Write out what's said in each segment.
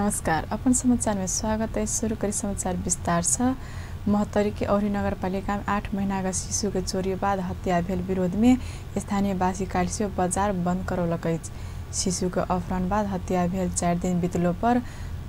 नमस्कार, अपन समाचार में स्वागत है। शुरू करी समाचार विस्तार से। महोत्तरी के औरी नगरपालिका में 8 महीना का शिशु के चोरी बाद हत्या भेल विरोध में स्थानीयवासी काल्हि बजार बंद करौलक अछि। शिशु के अपहरण बाद हत्या भेल 4 दिन बितलो पर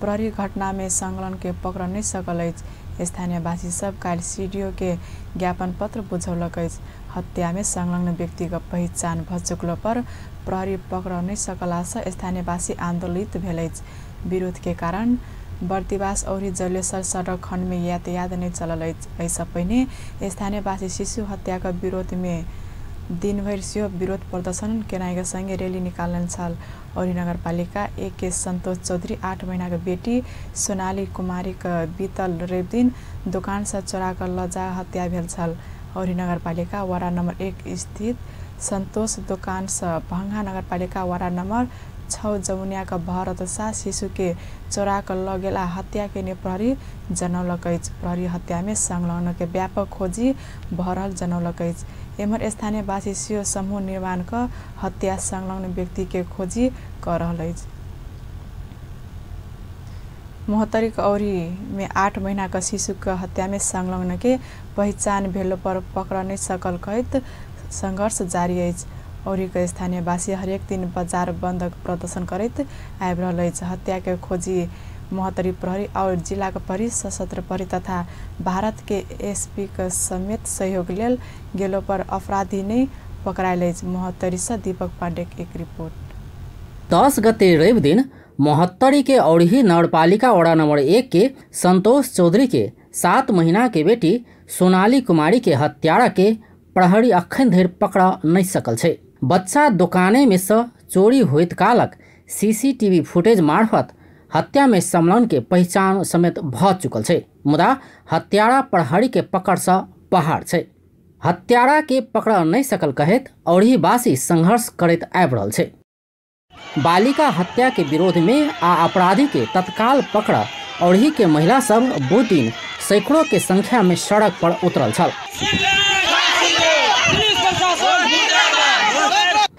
प्रहरी घटना में संलग्न के पकड़ नहीं सकल अछि। स्थानीयवासी सब काल्हि सीडीओ के ज्ञापन पत्र बुझौलक अछि। हत्या में संलग्न व्यक्ति के पहिचान भ चुकलो पर प्रहरी पकड़ नहीं सकला से स्थानीयवासी आंदोलित भेल अछि। विरोध के कारण बर्दिवास और जलेसर सड़क खंड में यातायात नहीं चलल अछि। एहिसँ पहिने स्थानीयवासी शिशु हत्या के विरोध में दिनभरि सेहो विरोध प्रदर्शन केनाइ के संगे रैली निकालने छल। औरी नगरपालिका 1 के संतोष चौधरी 8 महीना के बेटी सोनाली कुमारी के बीतल रवि दिन दोकान से चोरा कर ल जा हत्या भेल छल। औरी नगरपालिका वार्ड नंबर 1 स्थित संतोष दोकान से भंगा नगरपालिका वार्ड नंबर 6 जमुनिया का भरत शाह शिशु के चोरा कर ल गेला हत्या के प्रहरी जनौलक अछि। प्रहरी हत्या में संलग्न के व्यापक खोजी भ रहल जनौलक अछि। एम्हर स्थानीयवासी सेहो समूह निर्माण क हत्या संलग्न व्यक्ति के खोजी क रहल अछि। महोत्तरी के औरी में 8 महीना का शिशु के हत्या में संलग्न के पहिचान भेलो पर पकड़ नहीं सकल कहैत संघर्ष जारी अछि। औरी के स्थानीयवासी हरेक दिन बाजार बंद प्रदर्शन करैत आबि रहल अछि। हत्या के खोजी महोत्तरी प्रहरी और जिला के प्रहरी, सशस्त्र प्रहरी तथा भारत के एसपी के समेत सहयोग लेल गेलो पर अपराधी नहीं पकड़ायल अछि। महोत्तरी से दीपक पांडे के एक रिपोर्ट। 10 गते रवि दिन महोत्तरी के औरही नगरपालिका वडा नंबर 1 के संतोष चौधरी के 7 महीना के बेटी सोनाली कुमारी के हत्यारा के प्रहरी अखन धरि पकड़ा नहीं सकल छै। बच्चा दोकाने में से चोरी होइत कालक सीसीटीवी फुटेज मार्फत हत्या में संलग्न के पहचान समेत भ चुकल छै, मुदा हत्यारा प्रहरी के पकड़ से बाहर छै। हत्यारा के पकड़ नहीं सकल कहैत औरहीवासी संघर्ष करैत आबि रहल छै। बालिका हत्या के विरोध में आ अपराधी के तत्काल पकड़ औरही के महिला सब बुध दिन सैकड़ों के संख्या में सड़क पर उतरल छल।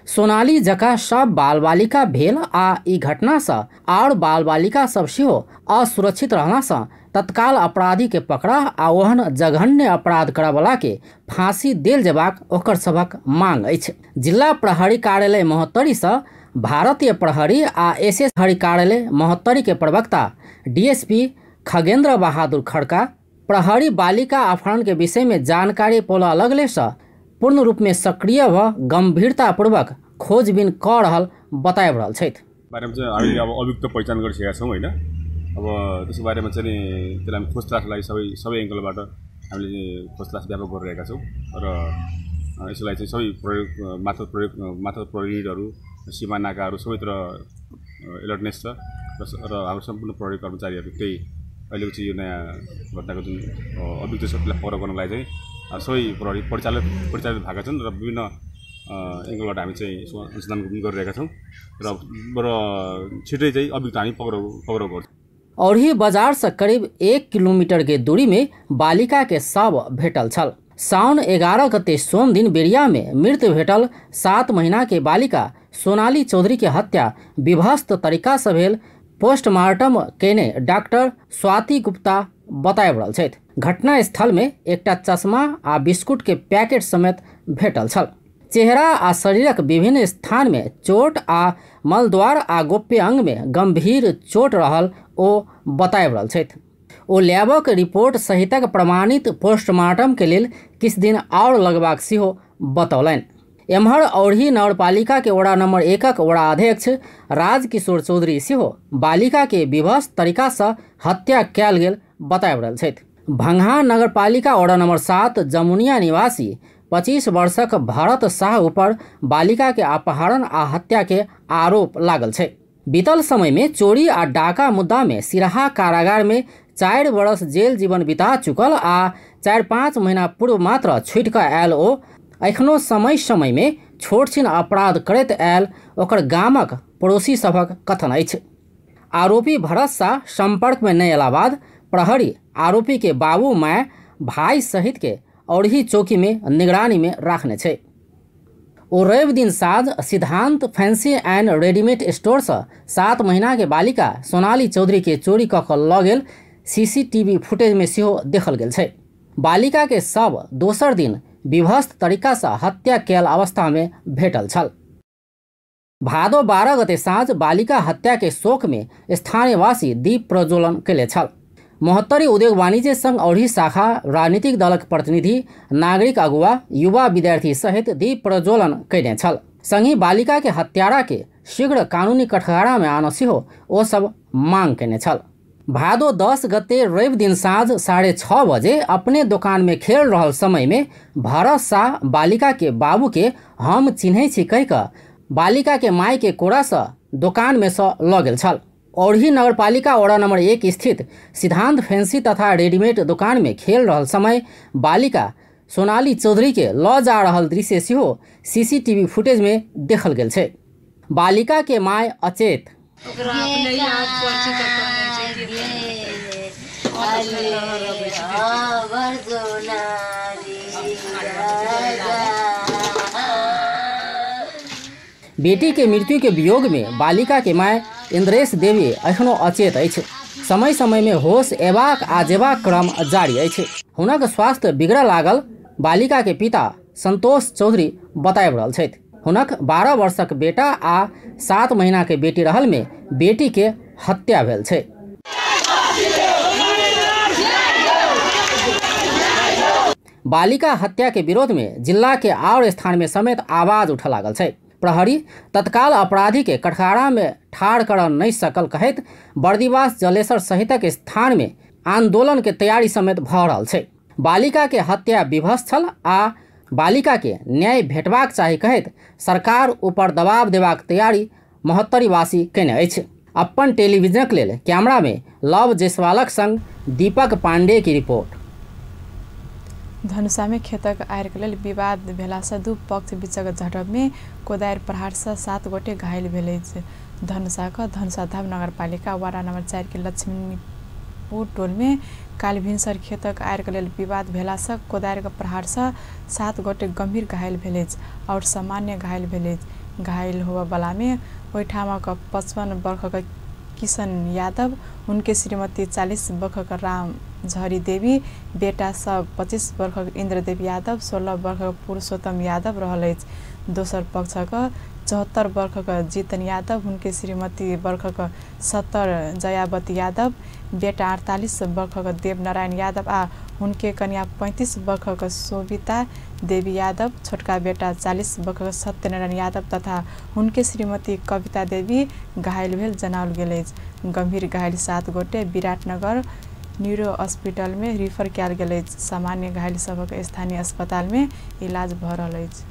सोनाली जका सब बाल बालिका भेल आ ई घटना से और बाल बालिका सब सेहो असुरक्षित रहला से तत्काल अपराधी के पकड़ा आ ओहन जघन्य अपराध करऽवला के फांसी देल जेबाक ओकर सभक मांग अछि। जिला प्रहरी कार्यालय महोत्तरी से भारतीय प्रहरी आ एसएस प्रहरी कार्यालय महोत्तरी के प्रवक्ता डीएसपी खगेंद्र बहादुर खड़का प्रहरी बालिका अपहरण के विषय में जानकारी पौला लगले से पूर्ण रूप में सक्रिय भ गंभीरतापूर्वक खोजबीन क रहल बताबि रहल छथि। बारेमा चाहिँ हामीले अब अभियुक्त पहिचान गरिसकेका छौँ होइन। अब त्यसको बारेमा चाहिँ नि त्यसलाई हामी खोज तलासको लागि सबै एङ्गलबाट हामीले खोज तलास व्यापक गरिरहेका छौँ र यसलाई चाहिँ सबै प्रयोग मात्र प्रहरी युनिटहरू, सीमा नाकाहरू सबैतिर एलर्टनेस छ र हाम्रो सम्पूर्ण प्रहरी कर्मचारीहरू त्यही अहिलेको चाहिँ यो नयाँ घटनाको जुन अभियुक्त छ त्यसलाई पक्राउ गर्नलाई चाहिँ सबै प्रहरी परिचालित भएका छन् र विभिन्न एङ्गलबाट हामी चाहिँ यसको अनुसन्धान पनि गरिरहेका छौँ र छिटै चाहिँ अभियुक्त हामी पक्राउ गर्छौँ। औरही बाजार से करीब 1 किलोमीटर के दूरी में बालिका के शव भेटल छल। साउन 11 गते सोम दिन बेरिया में मृत भेटल 7 महीना के बालिका सोनाली चौधरी के हत्या विभत्स तरीका से भेल पोस्टमार्टम केने डॉक्टर स्वाति गुप्ता बताबि रहल छथि। घटना स्थल में एकटा चश्मा आ बिस्कुट के पैकेट समेत भेटल छल। चेहरा आ शरीरक विभिन्न स्थान में चोट आ मलद्वार आ गोप्य अंग में गंभीर चोट रहल ओ बताबि रहल छथि। ओ लैबक रिपोर्ट सहितक प्रमाणित पोस्टमार्टम के लेल किछु दिन आओर लगबाक सेहो बतौलनि। एम्हर औरही नगरपालिका के वडा नंबर 1 वडा अध्यक्ष राजकिशोर चौधरी सेहो बालिका के विभत्स तरीका से हत्या कयल गेल बताबि रहल छथि। भंगहा नगरपालिका वडा नंबर 7 जमुनिया निवासी 25 वर्षक भरत शाह ऊपर बालिका के अपहरण आ हत्या के आरोप लागल छै। बीतल समय में चोरी आ डाका मुद्दा में सिराहा कारागार में 4 वर्ष जेल जीवन बिता चुकल आ 4-5 महीना पूर्व मात्र छुटि कऽ आयल ओ एखनो समय समय में छोट छिन अपराध करैत आयल ओकर गामक पड़ोसी सभक कथन अछि। आरोपी भरत शाह संपर्क में नहि अयला बाद प्रहरी आरोपी के बाबू माय भाई सहित के औरही चौकी में निगरानी में राखने छै। ओ रवि दिन साँझ सिद्धांत फैंसी एंड रेडीमेड स्टोर से 7 महीना के बालिका सोनाली चौधरी के चोरी कऽ कऽ लऽ गेल सीसीटीवी फुटेज में सेहो देखल गेल छै। बालिका के शव दोसर दिन विभस्त तरीका से हत्या कयल अवस्था में भेटल छल। भादो 12 गते साँझ बालिका हत्या के शोक में स्थानीयवासी दीप प्रज्वलन केले छल। महोत्तरी उद्योग वाणिज्य संघ औरही शाखा, राजनीतिक दलक प्रतिनिधि, नागरिक अगुवा, युवा विद्यार्थी सहित दीप प्रज्वलन कयने छल। संगहि बालिका के हत्यारा के शीघ्र कानूनी कठघारा में आन सेहो ओ सब मांग कयने छल। भादो 10 गते रवि दिन साँझ 6:30 बजे अपने दोकान में खेल रहल समय में भरत शाह बालिका के बाबू के हम चिन्है छी कहि कऽ बालिका के माय के कोरा से दोकान में से लऽ गेल छल। औरही नगरपालिका वडा नंबर 1 स्थित सिद्धांत फैंसी तथा रेडीमेड दुकान में खेल रहल समय बालिका सोनाली चौधरी के लऽ जा रहल दृश्य सेहो सीसीटीवी फुटेज में देखल गेल छै। बालिका के माय अचेत। बेटी के मृत्यु के वियोग में बालिका के माय इंद्रेश देवी एखनो अचेत अछि। समय समय में होश एबाक आ जेबाक क्रम जारी अछि। हुनक स्वास्थ्य बिगड़य लागल बालिका के पिता संतोष चौधरी बताबि रहल छथि। हुनक 12 वर्षक बेटा आ 7 महीना के बेटी रहल में बेटी के हत्या भेल छै। बालिका हत्या के विरोध में जिला के और स्थान में समेत आवाज उठऽ लागल छै। प्रहरी तत्काल अपराधी के कठघारा में ठाढ़ कर नहीं सकल कहैत बर्दिवास जलेसर सहितक स्थान में आंदोलन के तैयारी समेत भऽ रहल छै। बालिका के हत्या विभत्स छल आ बालिका के न्याय भेटबाक चाही कहैत सरकार ऊपर दबाव देबाक तैयारी महोत्तरीवासी कयने अछि। अपन टेलीविजनक लेल कैमरा में लव जायसवालक संग दीपक पांडे की रिपोर्ट। धनुषा में खेतक आयरके लेल विवाद भेलासँ दू पक्ष बीचक झड़पमे कोदारि प्रहारसँ 7 गोटे घायल भेल अछि। धनुषाक धनुषाधाम नगरपालिका वार्ड नंबर 4 के लक्ष्मीपुर टोलमे काल्हि भिनसर खेतक आयरके लेल विवाद भेलासँ कोदारिक प्रहारसँ 7 गोटे गंभीर घायल भेल अछि और सामान्य घायल भेल अछि। घायल होबयवलामे ओहिठामक 55 वर्षक किशन यादव, उनके श्रीमती 40 वर्षक राम झरी देवी, बेटा सब 25 वर्षक इंद्रदेव यादव, 16 वर्षक पुरुषोत्तम यादव रहल अछि। दोसर पक्षक 74 वर्षक जीतन यादव, हुनके श्रीमती वर्षक 70 जयावती यादव, बेटा 48 वर्षक देवनारायण यादव आ हुनके कन्या 35 वर्षक शोभिता देवी यादव, छोटका बेटा 40 वर्षक सत्यनारायण यादव तथा हुनके श्रीमती कविता देवी घायल भेल जनाओल गेल अछि। गंभीर घायल 7 गोटे विराटनगर न्यूरो हॉस्पिटल में रिफर कयल गेल अछि। सामान्य घायल सभक स्थानीय अस्पताल में इलाज भऽ रहल अछि।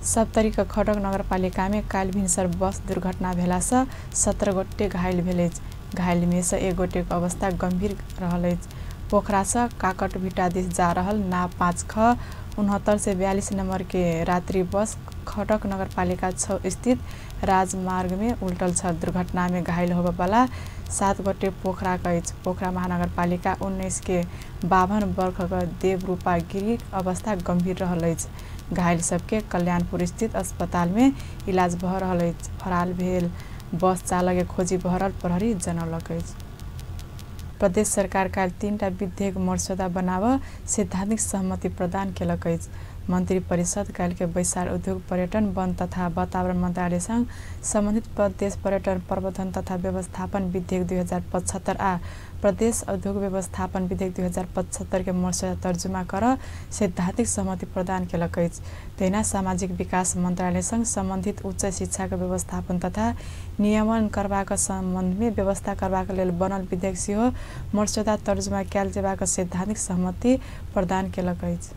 सप्तरीक खडक नगरपालिका में काल्हि भिनसर बस दुर्घटना भेलासँ 17 गोटे घायल भेल अछि। घायल में से 1 गोटेक अवस्था गंभीर रहल अछि। पोखरासँ काकटभिटा दिस जा रहल ना 5 ख 69 से 42 नंबर के रात्रि बस खडक नगरपालिका 6 स्थित राजमार्ग में उल्टल छल। दुर्घटना में घायल होबयवला 7 गोटे पोखराक अछि। पोखरा महानगरपालिका 19 के 52 वर्षक देवरूपा गिरीक अवस्था गंभीर रहल अछि। घायल सबके कल्याणपुर स्थित अस्पताल में इलाज भऽ रहल अछि। फरार भेल बस चालक के खोजी भऽ रहल प्रहरी जनौलक अछि। प्रदेश सरकार काल्हि 3टा विधेयक मसौदा बनाबऽ सैद्धांतिक सहमति प्रदान केलक अछि। मंत्री परिषद काल्हि के बैसार उद्योग पर्यटन वन तथा वातावरण मंत्रालय संग संबंधित प्रदेश पर्यटन प्रबंधन तथा व्यवस्थापन विधेयक 2075 आ प्रदेश उद्योग व्यवस्थापन विधेयक 2075 के मसौदा तर्जुमा कर सैद्धांतिक सहमति प्रदान केलक अछि। तहिना सामाजिक विकास मंत्रालय संग संबंधित उच्च शिक्षाक व्यवस्थापन तथा नियमन करबाक संबंध में व्यवस्था करबाक लेल बनल विधेयक सेहो मसौदा तर्जुमा कयल जेबाक सैद्धांतिक सहमति प्रदान केलक अछि।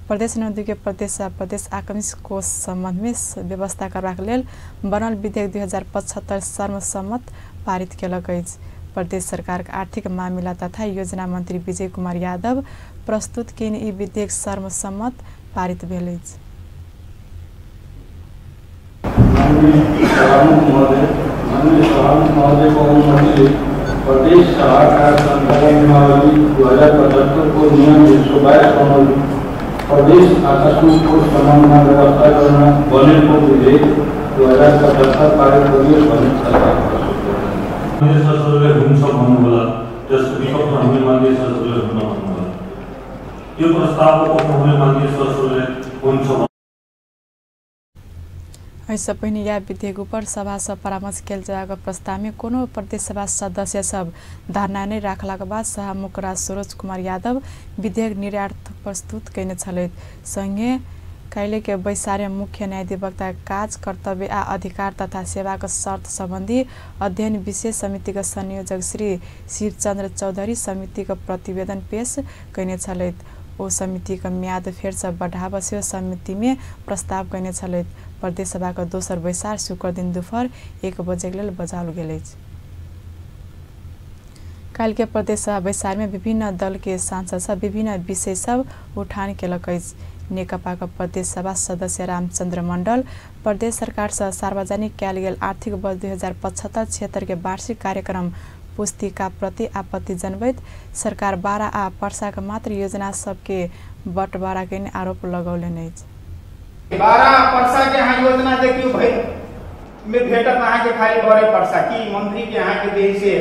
प्रदेश नंबर 2 के प्रदेश आ प्रदेश आकस्मिक कोष संबंध में व्यवस्था करबाक लेल बनल विधेयक 2075 सर्वसम्मत पारित केलक अछि। प्रदेश सरकारक आर्थिक मामिला तथा योजना मंत्री विजय कुमार यादव प्रस्तुत केने ई विधेयक सर्वसम्मत पारित भेल अछि। माननीय महोदय को अनुमति प्रदेश सभा का संचालन नियमावली 2075 को नियम 122 प्रदेश आकस्मिक कोष सम्बन्धमा व्यवस्था गर्न बनेको विधेयक 2075 पारित गरियो भन्ने प्रस्ताव प्रस्तुत गर्दछु। मान्य सदस्यहरूले हुन्छ भन्नुहोला, त्यसको विपक्षमा हुने मान्य सदस्यहरूले हुन्न भन्नुहोला। यो प्रस्तावको पक्षमा हुने मान्य सदस्यहरूले हुन्छ। एहिसँ पहिने यह विधेयक ऊपर सभा सँ परामर्श कयल जयबाक प्रस्ताव में कोनो प्रदेश सभा सदस्य सब धारणा नहि राखलाक बाद सभामुख राज सरोज कुमार यादव विधेयक निर्यात प्रस्तुत कयने छलथि। संगे काल्हि के बैसार में मुख्य न्यायाधिवक्ता काज कर्तव्य आ अधिकार तथा सेवाक शर्त संबंधी अध्ययन विशेष समितिक संयोजक श्री शिवचंद्र चौधरी समितिक प्रतिवेदन पेश कयने छलथि। ओ समितिक म्याद फेरसँ बढ़ाबऽ सेहो समितिमे प्रस्ताव कयने छलथि। प्रदेश सभाक दोसर बैसार शुक्र दिन दुपहर 1 बजेके लेल बजाओल गेल अछि। काल्हि के प्रदेश सभा बैसार में विभिन्न दल के सांसद सब विभिन्न विषय सब उठान केलक अछि। नेकपाक प्रदेश सभा सदस्य रामचंद्र मंडल प्रदेश सरकार से सार्वजनिक कयल गेल आर्थिक वर्ष 2075-76 के वार्षिक कार्यक्रम पुस्तिका प्रति आपत्ति जनबैत सरकार बारा आ पर्साक मात्र योजना सबके बँटवारा कयने आरोप लगौलनि अछि। बारा पर्सा के यहाँ योजना देखियो भाई में भेटत अहाँ के खाली बड़े पर्सा की मंत्री के यहाँ के देह से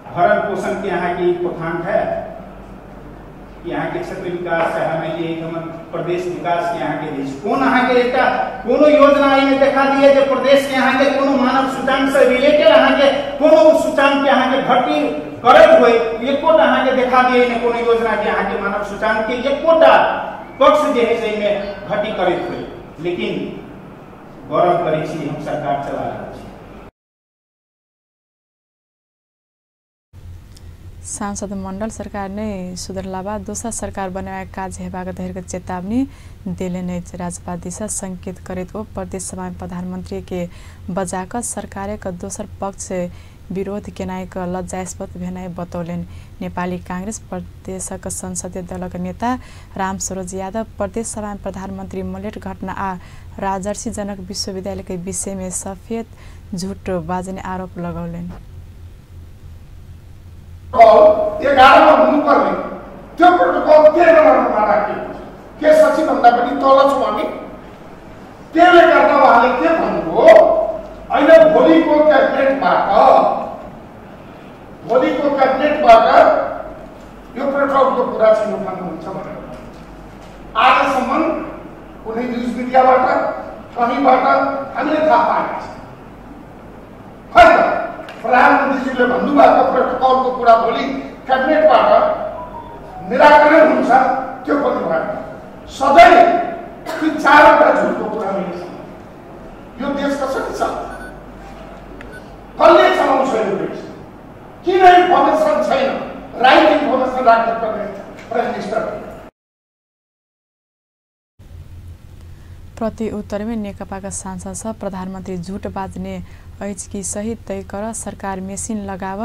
भरण पोषण के यहाँ की प्रधान है कि यहाँ के क्षेत्र विकास है, हमें ये प्रदेश विकास के यहाँ के देश कौन अहाँ के एक कोनो योजना में देखा दिए जो प्रदेश के यहाँ के कोनो मानव सूचांक से रिलेटेड अहाँ के कोनो सूचांक के यहाँ के घटी करैत हुए एकोटा अहाँ के देखा दिए ने कोनो योजना के यहाँ के मानव सूचांक के एकोटा पक्ष जे है से में घटी करैत हुए, लेकिन गौरव करै छी हम सरकार चला रहल छी। सांसद मंडल सरकार ने सुधरला बाद दोसर सरकार बनेबाक काज हेबाक धरि चेतावनी देलनि अछि। राजपा दिशा संकेत करैत ओ प्रदेश सभा में प्रधानमंत्री के बजाकऽ सरकारक दोसर पक्ष विरोध केनाइ क लज्जास्पद भेनाइ बतौलनि। नेपाली कांग्रेस प्रदेशक संसदीय दलक नेता रामसरोज यादव प्रदेश सभा में प्रधानमंत्री मलेट घटना आ राजर्षि जनक विश्वविद्यालय के विषय में सफेद झूठ बाजने आरोप लगौलनि। 11 मा हुनुपर्ने त्यो प्रोटोकल 13 नम्बरमा राखिएको छ, के सचिवभन्दा पनि तल छु हामी। त्यसले गर्दा उहाँले के भन्नुभयो, होइन भोलिको क्याबिनेटबाट यो प्रोटोकलको कुरा छिनोफानो हुन्छ भनेर। आजसम्म कुनै न्युज मिडियाबाट कहीँबाट हामीले थाहा पाएका छौँ। खै त प्रधानमन्त्रीज्यूले भन्नुभएको प्रोटोकलको कुरा भोलि क्याबिनेटबाट निराकरण हुन्छ, त्यो पनि भएन। सधैँ ती चारवटा झुटको कुरा मिल्छ। यो देश कसरी चल्छ, कसले चलाउँछ यो देश? किन इन्फर्मेसन छैन? राइट इन्फर्मेसन राख्नुपर्ने प्राइम मिनिस्टर। प्रति उत्तर में नेकपा सांसद सब प्रधानमंत्री झूठ बाजने अछि कि सही तय कर सरकार मेसिन लगाव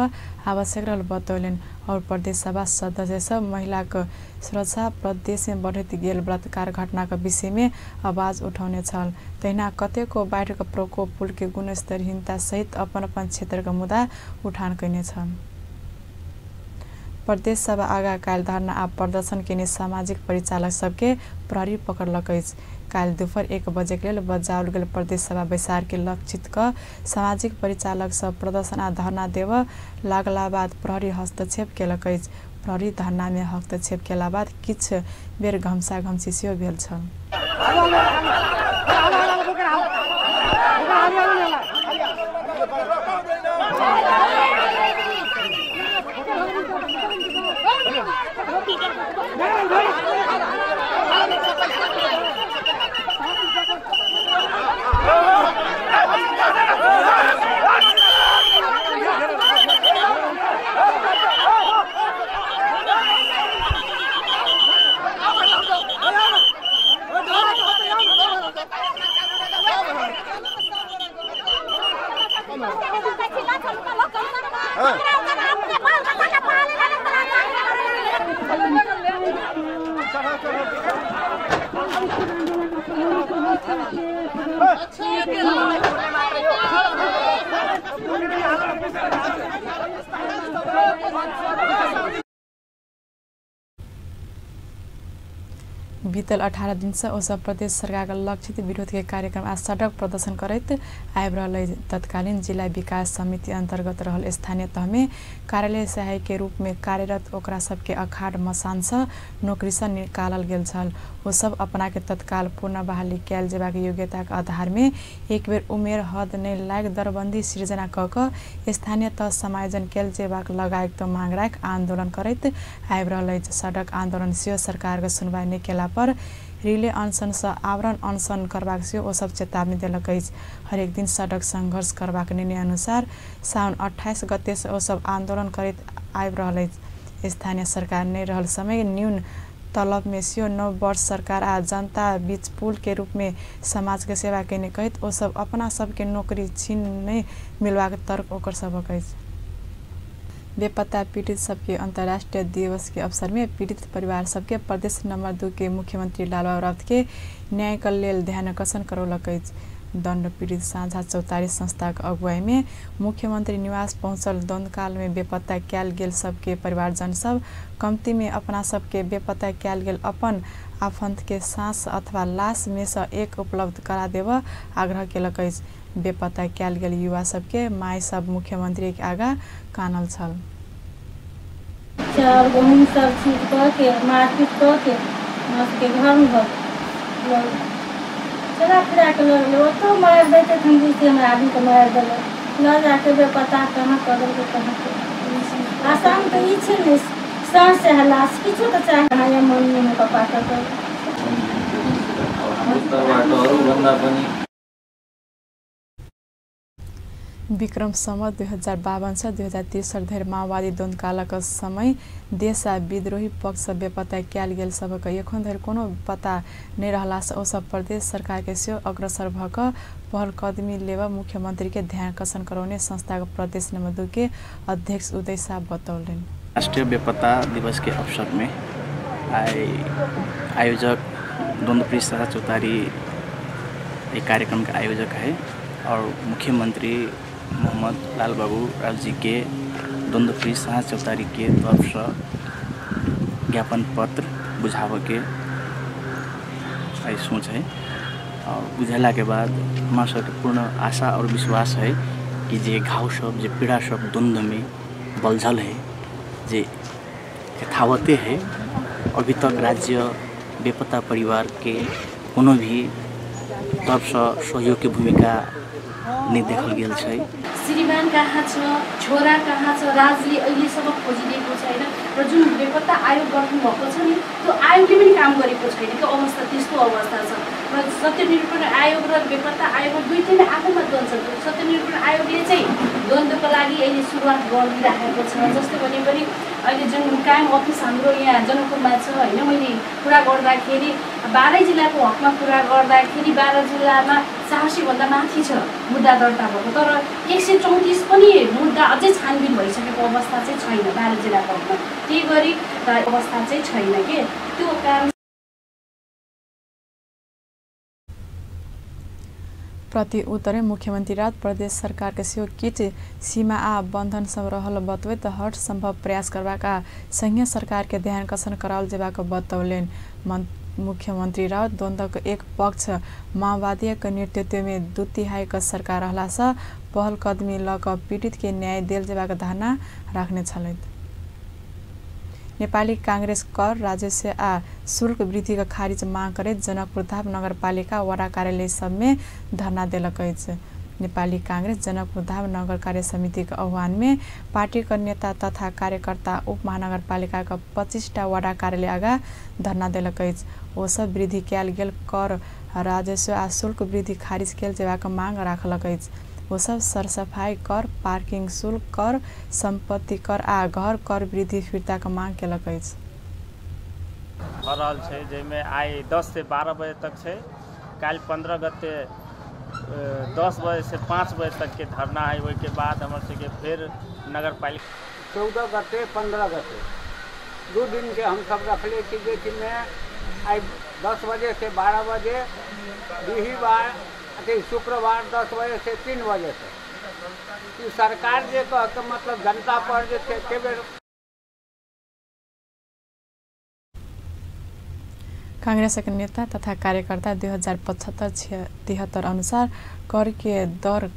आवश्यक रहल बतौलनि। और प्रदेश सभा सदस्य सब महिलाक सुरक्षा प्रदेश में बढ़ैत गेल बलात्कार घटनाक विषय में आवाज उठौने छल। तहिना कतेको बाढ़िक प्रकोप पुल के गुणस्तरहीनता सहित अपन अपन क्षेत्रक मुद्दा उठान कयने छल। प्रदेश सभा आगा काल्हि धरना आ प्रदर्शन केने सामाजिक परिचालक सबके प्रहरी पकड़लक अछि। काल्हि दुपहर 1 बजेके लेल बजाओल गेल प्रदेश सभा बैसार के लक्षित क सामाजिक परिचालक सब प्रदर्शन आ धरना देबऽ लागला बाद प्रहरी हस्तक्षेप केलक अछि। प्रहरी धरना में हस्तक्षेप केला बाद किछु बेर घमसा घमसी सेहो भेल छल। बीतल 18 दिन से ओसब प्रदेश सरकार लक्षित विरोध के कार्यक्रम आ सड़क प्रदर्शन करैत आबि रहल अछि। तत्कालीन जिला विकास समिति अंतर्गत रहल स्थानीय तह में कार्यालय सहायक के रूप में कार्यरत ओकरा सबके अखाड़ मसान से नौकरी से निकालल गेल छल। ओ सब अपना के तत्काल पुनः बहाली कयल जेबाक योग्यता के आधार में एक बेर उमेर हद नहि लागि दरबंदी सृजना क के स्थानीय तह समायोजन कयल जेबाक लगायत मांग राखि आंदोलन करैत आबि रहल अछि। सड़क आंदोलन सेहो सरकार के सुनवाई नहि केला पर रिले अनशन से आवरण अनशन करबाक सेहो ओ सब चेतावनी देलक अछि। हरेक दिन सड़क संघर्ष करबाक निर्णय अनुसार साउन 28 गते से ओ सब आंदोलन करैत आबि रहल अछि। स्थानीय सरकार नहि रहल समय न्यून तलब में सेहो 9 वर्ष सरकार आ जनता बीच पुल के रूप में समाज के सेवा केने कहैत ओ सब अपना सबके नौकरी छीन नहि मिलबाक तर्क ओकर सबक अछि। बेपत्ता पीड़ित सबके अंतर्राष्ट्रीय दिवस के अवसर में पीड़ित परिवार सबके प्रदेश नंबर 2 के मुख्यमंत्री लालबाबू राउत के न्याय के लेल ध्यानाकर्षण करौलक अछि। दंड पीड़ित साझा चौतारी संस्था के अगुवाई में मुख्यमंत्री निवास पहुंचल द्वंद्वकाल में बेपत्ता कयल गेल सबके परिवारजन सब कमती में अपना सबके बेपत्ता कयल गेल अपन आफंत के सांस अथवा लाश में से एक उपलब्ध करा देबऽ आग्रह केलक अछि। बेपत्ता कयल गेल युवा सबके माय सब मुख्यमंत्री के आगा कानल छल। चाउर गहूम सब चीज कऽ के मारपीट कऽ के हमरा सबके घरमे चला फिरा के लऽ गेलै। ओतौ मारि दैते तऽ हम बुझतियै हमरा आदमीके मारि देलक। लऽ जाके बेपत्ता कहाँ कऽ देलकै कहाँ। आसाम तऽ ई छै ने साँस चाहे लाश किछो तऽ चाहे। अहाँ मम्मी पप्पा के विक्रम संवत 2052 से 2063 धरि माओवादी द्वंद्वकालक समय देश आ विद्रोही पक्ष बेपत्ता कयल गेल सबक एखन धरि कोनो पता नहि रहलासँ ओ सब प्रदेश सरकार के सेहो अग्रसर भऽ कऽ पहल कदमी लेबऽ मुख्यमंत्री के ध्यानाकर्षण करौने संस्थाक प्रदेश नंबर 2 के अध्यक्ष उदय शाह बतौलनि। राष्ट्रीय बेपत्ता दिवस के अवसर में आइ आयोजक द्वंद्वप्रिय साझा चौतारी एक कार्यक्रम के आयोजक है और मुख्यमंत्री मोहम्मद लाल बाबू राउत जी के द्वंद्वप्रिय साझा चौतारी के तरफ से ज्ञापन पत्र बुझावे के सोच है। और बुझेला के बाद हमारा सबके पूर्ण आशा और विश्वास है कि जे घाव सब जे पीड़ा सब द्वंद्व में बलझल है जे यथावते है। अभी तक राज्य बेपत्ता परिवार के कोनो भी तरफ से सहयोग के भूमिका नहीं देखल गेल छै। श्रीमान कहाँ छ, छोरा कहाँ छ, राज्यले अहिलेसम्म खोजिदिएको छैन र जुन बेपत्ता आयोग गठन भएको छ नि त्यो आयोगले पनि काम गरेको छैन। त्यो अवस्था त्यस्तो अवस्था छ र सत्यनिरूपण आयोग र बेपत्ता आयोग दुईटैले आफूमा द्वन्द्व छ। सत्यनिरूपण आयोगले चाहिँ द्वन्द्वको लागि अहिले सुरुवात गरिराखेको छ। जस्तो भने पनि अहिले जुन कायम अफिस हाम्रो यहाँ जनकपुरमा छ होइन, मैले कुरा गर्दाखेरि 12 जिल्लाको हकमा कुरा गर्दाखेरि 12 जिल्लामा 400 भन्दा माथि छ मुद्दा दर्ता भएको, तर 134 पनि मुद्दा अझै छानबिन भइसकेको अवस्था चाहिँ छैन 12 जिल्लाको हकमा। त्यही गरी अवस्था चाहिँ छैन के त्यो काम। प्रति उत्तरे मुख्यमंत्री राउत प्रदेश सरकार के सेहो किछु सीमा आ बंधन सब रहल बतबैत हर संभव प्रयास करबाक आ संघीय सरकार के ध्यानाकर्षण कराओल जेबाक बतौलनि। मुख्यमंत्री राउत द्वंद्वक एक पक्ष माओवादीक नेतृत्व में 2/3 के सरकार रहलासँ पहल कदमी लऽ कऽ पीड़ित के न्याय देल जेबाक धारणा राखने छलथि। नेपाली कांग्रेस कर राजस्व आ शुल्क वृद्धि के खारिज मांग करैत जनकपुरधाम नगरपालिका वडा कार्यालय सब में धरना देलक अछि। नेपाली कांग्रेस जनकपुरधाम नगर कार्य समिति के आह्वान में पार्टी के नेता तथा कार्यकर्ता उप महानगरपालिका के 25टा वडा कार्यालय आगा धरना देलक अछि। ओ सब वृद्धि कयल गेल कर राजस्व आ शुल्क वृद्धि खारिज कयल जेबाक मांग राखलक अछि। ओ सब सरसफाई कर, पार्किंग शुल्क कर, संपत्ति कर आ घर कर वृद्धि फिर्ता के मांग केलक अछि। भऽ रहल छै जाहिमे आइ 10 से 12 बजे तक छै, काल्हि 15 गते 10 बजे से 5 बजे तक के धरना है। ओहिके बाद हमर सबके फेर नगरपालिका 14 गते 15 गते 2 दिन के हम सब रखले छी, जेमे आइ 10 बजे से 12 बजे, बिहिवार अथी शुक्रवार 10 बजे से 3 बजे तक। सरकार जे कह के मतलब जनता पर जे एके बेर। कांग्रेसक नेता तथा कार्यकर्ता 2075-73 अनुसार कर के दर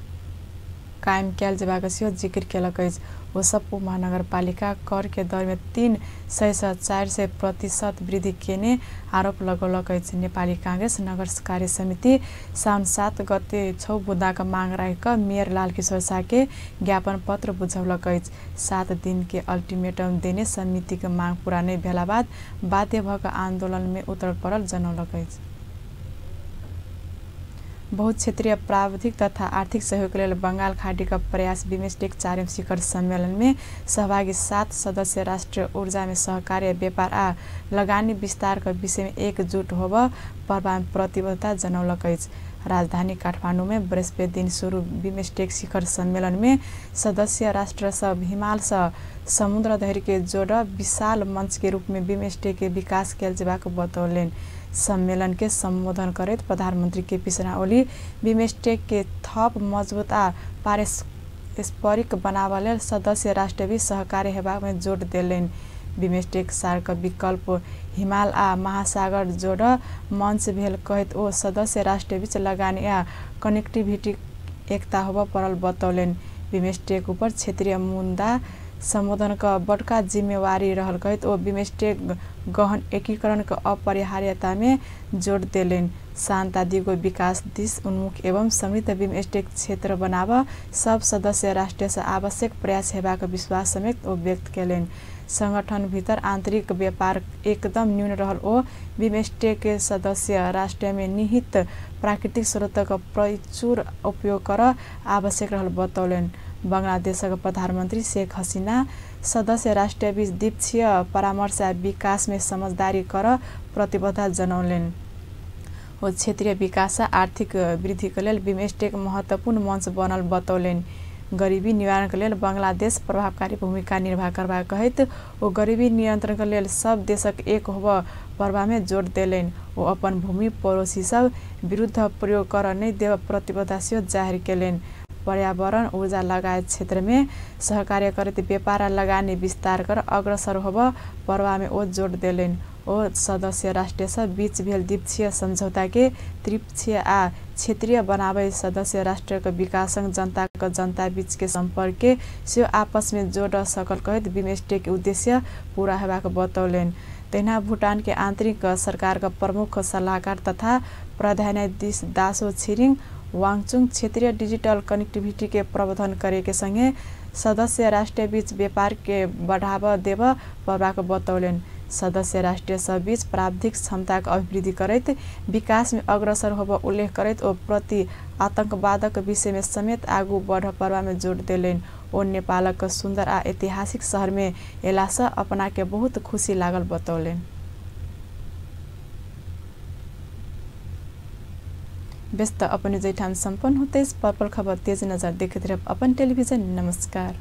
कायम कयल जेबाक सेहो जिक्र केलक अछि। ओ सब उपमहानगरपालिका कर के दर में 300 से 400% वृद्धि केने आरोप लगौलक अछि। नेपाली कांग्रेस नगर कार्य समिति साउन 7 गते 6 बुँदाक मांग राखि क मेयर लालकिशोर शाह के ज्ञापन पत्र बुझौलक अछि। 7 दिन के अल्टिमेटम देने समिति के मांग पूरा नहि भेला बाद बाध्य भ क आंदोलन में उतर पड़ल जनौलक अछि। बहुक्षेत्रीय प्राविधिक तथा आर्थिक सहयोग लेल बंगाल खाड़ी का प्रयास बिम्स्टेक 4 शिखर सम्मेलन में सहभागी 7 सदस्य राष्ट्र ऊर्जा में सहकार्य व्यापार आ लगानी विस्तार के विषय में एकजुट होब पर्वा में प्रतिबद्धता जनौलक अछि। राजधानी काठमाडौँ में बृहस्पति दिन शुरू बिम्स्टेक शिखर सम्मेलन में सदस्य राष्ट्र सब हिमाल से समुद्र धरि के जोड़ विशाल मंच के रूप में बिम्स्टेक के विकास कयल जेबाक बतौलनि। सम्मेलन के संबोधन करैत प्रधानमंत्री केपी शर्मा ओली बिम्स्टेक के थप मजबूत आ पारस्परिक बनाबऽ लेल सदस्य राष्ट्रबीच सहकार्य हेबाक में जोड़ देलनि। बिम्स्टेक सार्क विकल्प हिमाल आ महासागर जोड़ मंच भेल कहैत ओ सदस्य राष्ट्रबीच लगानी आ कनेक्टिविटी एकता होबऽ पड़ल बतौलनि। बिम्स्टेक ऊपर क्षेत्रीय मुद्दा संबोधन क बड़का जिम्मेवारी रहल कहैत ओ बिम्स्टेक गहन एकीकरण क अपरिहार्यता में जोड़ देलनि। शान्त आ दिगो विकास दिस उन्मुख एवं समृद्ध बिम्स्टेक क्षेत्र बनाब सब सदस्य राष्ट्र से आवश्यक प्रयास हेबाक विश्वास समेत ओ व्यक्त केलनि। संगठन भीतर आंतरिक व्यापार एकदम न्यून रहल ओ बिम्स्टेक के सदस्य राष्ट्र में निहित प्राकृतिक स्रोतक प्रचुर उपयोग कर आवश्यक रहल बतौलनि। बंगलादेशक प्रधानमंत्री शेख हसीना सदस्य राष्ट्रबीच द्विपक्षीय परामर्श आ विकास में समझदारी कर प्रतिबद्धता जनौलनि। ओ क्षेत्रीय विकास आ आर्थिक वृद्धि के लेल बिम्स्टेक महत्वपूर्ण मंच बनल बतौलनि। गरीबी निवारण के लेल बांग्लादेश प्रभावकारी भूमिका निर्वाह करबाक कहैत ओ गरीबी नियंत्रण के लेल सब देशक एक होबऽ पड़बा में जोड़ देलनि। ओ अपन भूमि पड़ोसी सब विरुद्ध प्रयोग कर नहि देब प्रतिबद्धता सेहो जाहिर केलनि। पर्यावरण ऊर्जा लगायत क्षेत्र में सहकार्य करैत व्यापार आ लगानी विस्तार कर अग्रसर होबऽ पड़बा में ओ जोड़ देलनि। ओ सदस्य राष्ट्र सब बीच भेल द्विपक्षीय समझौता के त्रिपक्षीय आ क्षेत्रीय बनाबै सदस्य राष्ट्र के विकास संग जनता क जनता बीच के संपर्क के सेहो आपस में जोड़ सकल कहैत बिम्स्टेक के उद्देश्य पूरा हेबाक बतौलनि। तहिना भूटान के आंतरिक सरकार के प्रमुख सलाहकार तथा प्रधान न्यायाधीश दासो छिरिङ वाङचुङ क्षेत्रीय डिजिटल कनेक्टिविटी के प्रवर्धन करे के संगे सदस्य राष्ट्र बीच व्यापार के बढ़ावा देब पड़बाक बतौलनि। सदस्य राष्ट्र सब बीच प्राविधिक क्षमताक अभिवृद्धि करैत विकास में अग्रसर होबऽ उल्लेख करैत ओ प्रति आतंकवादक विषय में समेत आगू बढ़ पड़बा में जोड़ देलनि। ओ नेपालक सुन्दर आ ऐतिहासिक शहर में अयलासँ अपना के बहुत खुशी लागल बतौलनि। व्यस्त अपने जैठाम सम्पन्न होते पर्पल खबर तेज नजर देखैत रहब अपन टेलीविजन। नमस्कार।